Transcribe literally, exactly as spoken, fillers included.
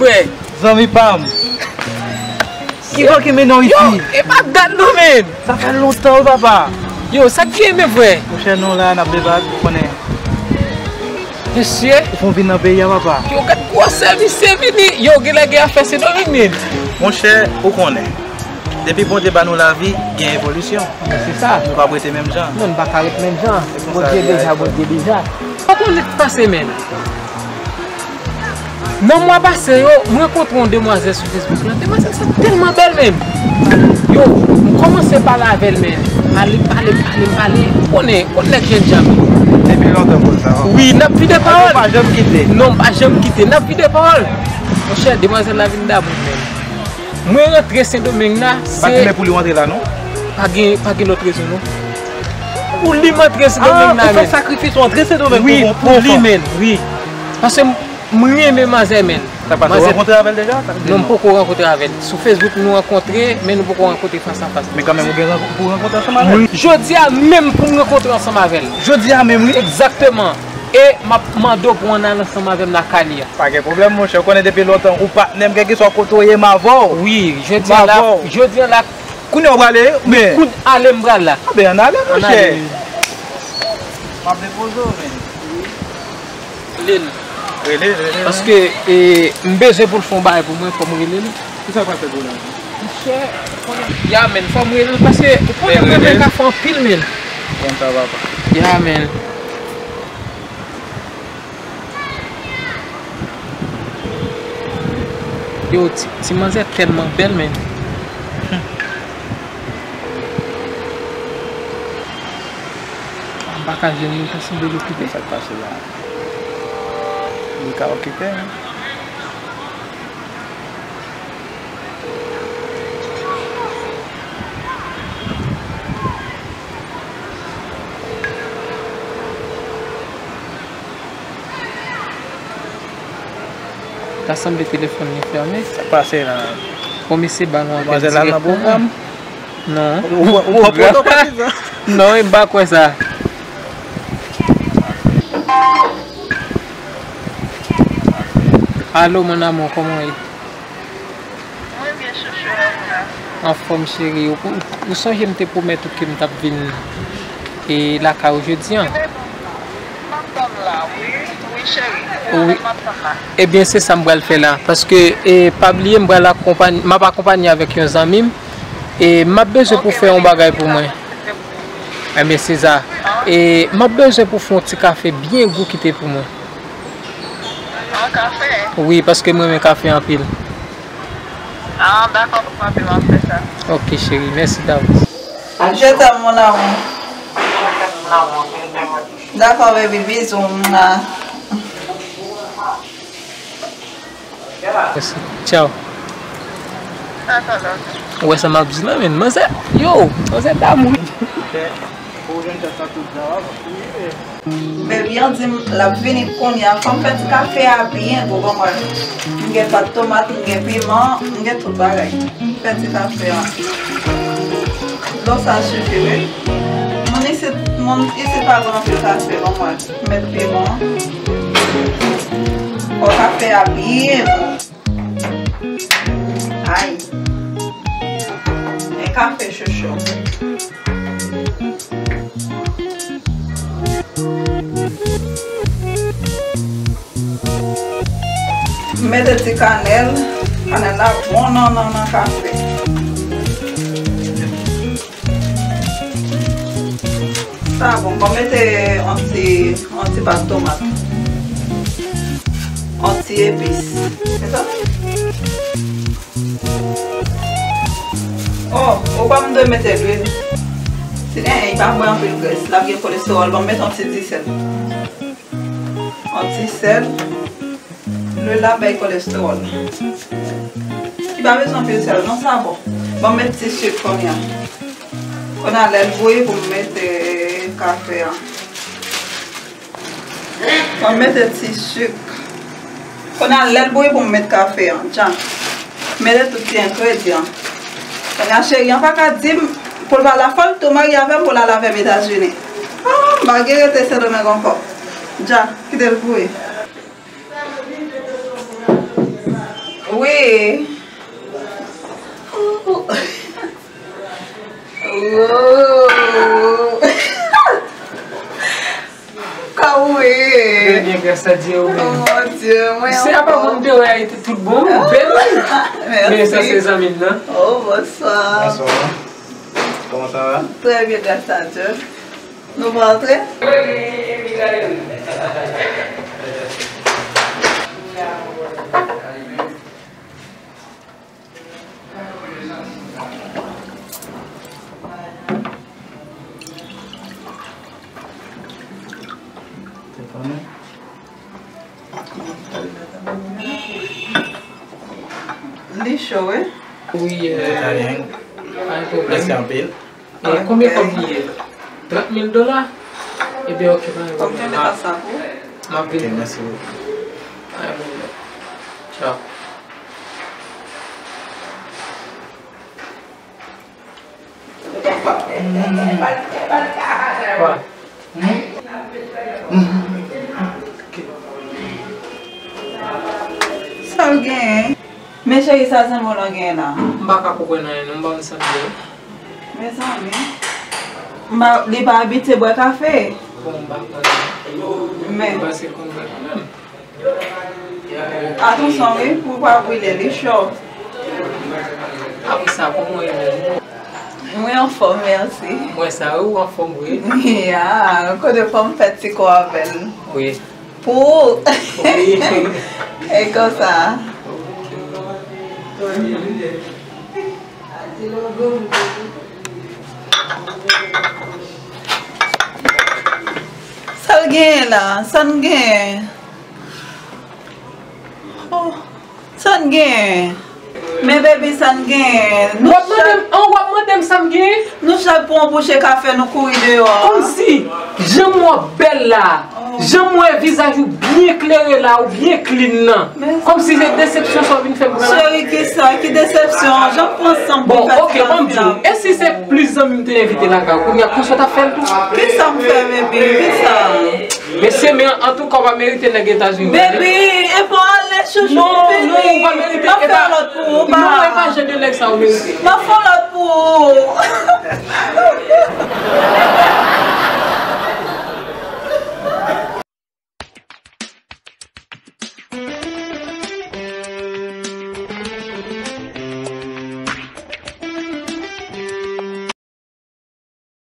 Frè. Zanmi pa m. Ki bò ki mennen w isi? Yo, e pa dat non, men. Sa fè lontan wi, papa. Yo, sa k gen, men, frè? Monchè, nou la, n ap debat, ou konnen. Mesye. Ou fè w vin nan peyi a, papa. Yo, gad gwosè misye vini. Yo, genlè gen afè Sendomeng, men. Monchè, ou konnen. Depi Bondye ba nou lavi, gen evolisyon. Se sa. Nou p ap rete menm jan. Non, nou pa ka ret menm jan. Se konsa Bondye deja, Bondye deja. Pa konnen k pase, men. Nan mwa pase yo, m rankontre yon demwazèl sou Facebook la. Demwazèl sa tèlman bèl, men. Yo, m kòmanse pale avè l, men. Pale, pale, pale, pale. Ou konnen, ou konnen nèg jènjan. Depi lontan konsa. Wi, n ap vide pawòl. Pa janm kite. Non, m pa janm kite. N ap vide pawòl. Monchè, demwazèl la vin damou m, men. Mwen rantre Sendomeng la, se. Pa gen lè pou li rantre la, non? Pa gen, pa gen lòt rezon, non. Pou li m antre Sendomeng la, men. Ah, ou fè sakrifis, ou antre Sendomeng pou li, men, wi. Paske m, m renmen manzè, men. Sa k pase, ou rankontre avè l deja? Non, m poko rankontre avè l. Sou Facebook, nou rankontre, men nou poko rankontre fas a fas. Men kanmenm, ou gen rank-, pou rankontre ansanm avè l? Jodi a menm pou m rankontre ansanm avè l. Jodi a menm, wi. Egzakteman. E m ap mande w pou w ann al ansanm avè m lakay li a. Pa gen pwoblèm, monchè. Ou konnen depi lontan, ou patnè m, kèlkeswa kote w ye, m avè w. Wi, jodi a la, jodi a la. Kounye a w prale, oubyen? Kounye ale m pral la. A ben, ann ale, monchè. Ann ale, wi. M ap depoze w, men. Rele l. Rele l, rele l. Paske, e, m bezwen pou l fè yon bagay pou mwen, fò m rele l. Kisa l pral fè pou w la? Monchè, ya, men, fò m rele l, paske ou konnen mwen renmen kafe anpil, men. Konn sa, papa. Ya, men. Yo, ti, ti manzè tèlman bèl, men. M pa ka jwenn li, ta sanble l okipe. Sa k pase la? Li ka okipe, men. Ta sanble telefòn li fèmen. Sa k pase la? Bon, mesye ba nou apèl dirèkteman. Demwazèl la nan pwogram? Non. Ou, ou, ou pran foto pa kisa? Non, e m pa kwè sa. Alo, mon amour, kòman w ye? Mwen byen, chouchou, e ou la? Anfòm, cheri. Ou, ou, ou sonje m te pwomèt ou ke m t ap vin, e, lakay ou jodi a? Ebyen, m ap tann la, wi. Wi, cheri. Wi. M ap tann la. Ebyen, se sa m pral fè la. Paske, e, pa bliye, m pral akonpany-, m ap akonpanye avèk yon zanmi m. E m ap bezwen pou fè yon bagay pou mwen. Ebyen, se sa. E m ap bezwen pou fè yon ti kafe byen gou kite pou mwen. An kafe? Wi, paske m renmen kafe anpil. Ah, dakò, pou mwen, m ap fè sa. Ok, cheri, mèsi davans. Je t'aime, mon amour. Dakò, baby, bizou. Mwa. Mèsi. Tchaw. Dakò, love. Ou wè sa m ap di la, men, manzè. Yo, manzè damou. Pou jwenn tèt sa tout jan, w ap rive. Baby an di m l ap vini kounye a. Fò m fè ti kafe a byen gou, ban m wè. M gen pat tomat, m gen piman, m gen tout bagay. M fè ti kafe a. Dlo sa sifi, wi. Moun isit, moun isit pa bwè anpil kafe, ban m wè. M met piman. Fò kafe a byen gou. Ay. Men kafe chouchou. M mete ti kanèl. Kanèl la bon nan, nan, nan kafe. Sa bon, bon, mete yon ti, yon ti pat tomat. Yon ti epis. Se sa? Oh, ou pa m dwe mete lwil. Si gen, li pa bwè anpil grès, l ap gen kolestewòl. Bon, m mete yon ti ti sèl. Yon ti sèl. Lwil la bay kolestewòl. Li pa bezwen anpil sèl, non, sa bon. Bon, m met ti sik kounye a. Kounye a, lè l bouyi pou m met, eh, kafe a. Bon, m mete ti sik. Kounye a, lè l bouyi pou m met kafe a. Djan. Mete tout ti engredyan. Kounye a, cheri an pa ka di m pou l pa la, fò l tou marye avè m pou l al avè m Etazini. Ah, m pa gen rete Sendomeng ankò. Dja, kite l bouyi. Sa yo vin mete sou moun nan, se sa. Wi. Wow. Kòman w ye? Trè byen, gras a Dye, ou menm? Oh, mon Dieu, mwen anfòm. Se apa moun te wè a, te tout bon, ou bèl, wi. Mèsi. Men sa se zanmi m nan. Oh, bonsoir. Bonsoir. Comment ça va? Très bien, grâce à Dieu. Nou pa antre? Li cho, wi. Wi, euh, pa gen pwoblèm. Mèsi anpil. E konbyen kòb li ye? Trant mil dola? Ebyen, ok, pa gen pwoblèm. M ap vini. Ok, mèsi bokou. Pa gen pwoblèm. Tchaw. Sa l genyen? Men cheri, sa zanmi w lan genyen la? M pa ka konprann anyen non, m pa konn sa l ye. Mezanmi. M pa, li pa abitye bwè kafe. Bon, m pa konn. Men. M panse l konn bwè kanmenm. Atansyon wi, pou w pa brile, li cho. Apre sa, kòman w ye menm? Mwen anfòm, mèsi. Mwen sa wi, ou anfòm wi. Ya, kote fanm fèt ti kò avè l. Wi. Pou ou. Wi. E konsa. Sa l genyen la? Sa n genyen? Oh, sa n genyen? Men baby, sa n genyen? W ap mande m, an, w ap mande m sa m genyen? Nou chak pran yon bouche kafe, nou kouri deyò a. Kòmsi, jan m wè w bèl la, jan m wè vizaj ou byen klere la, ou byen clean nan. Kòmsi se desepsyon sa w vin fè m pran la? Cheri, kisa? Ki desepsyon? Jan m pran san m pou fè ti kafe a. Bon, ok, ban m di w. E si se plis zanmi m te envite lakay ou, kounye a konsa w t ap fè l tou? Kisa m fè, baby? Kisa? Mesye, men antouka, w pa merite nèg Etazini. Baby, e pa ale, chouchou, vini. Non, non, ou pa merite. M ap fè yon lòt pou ou, ba. Non, e pa jan de nèg sa ou merite. M ap fè yon lòt pou ou.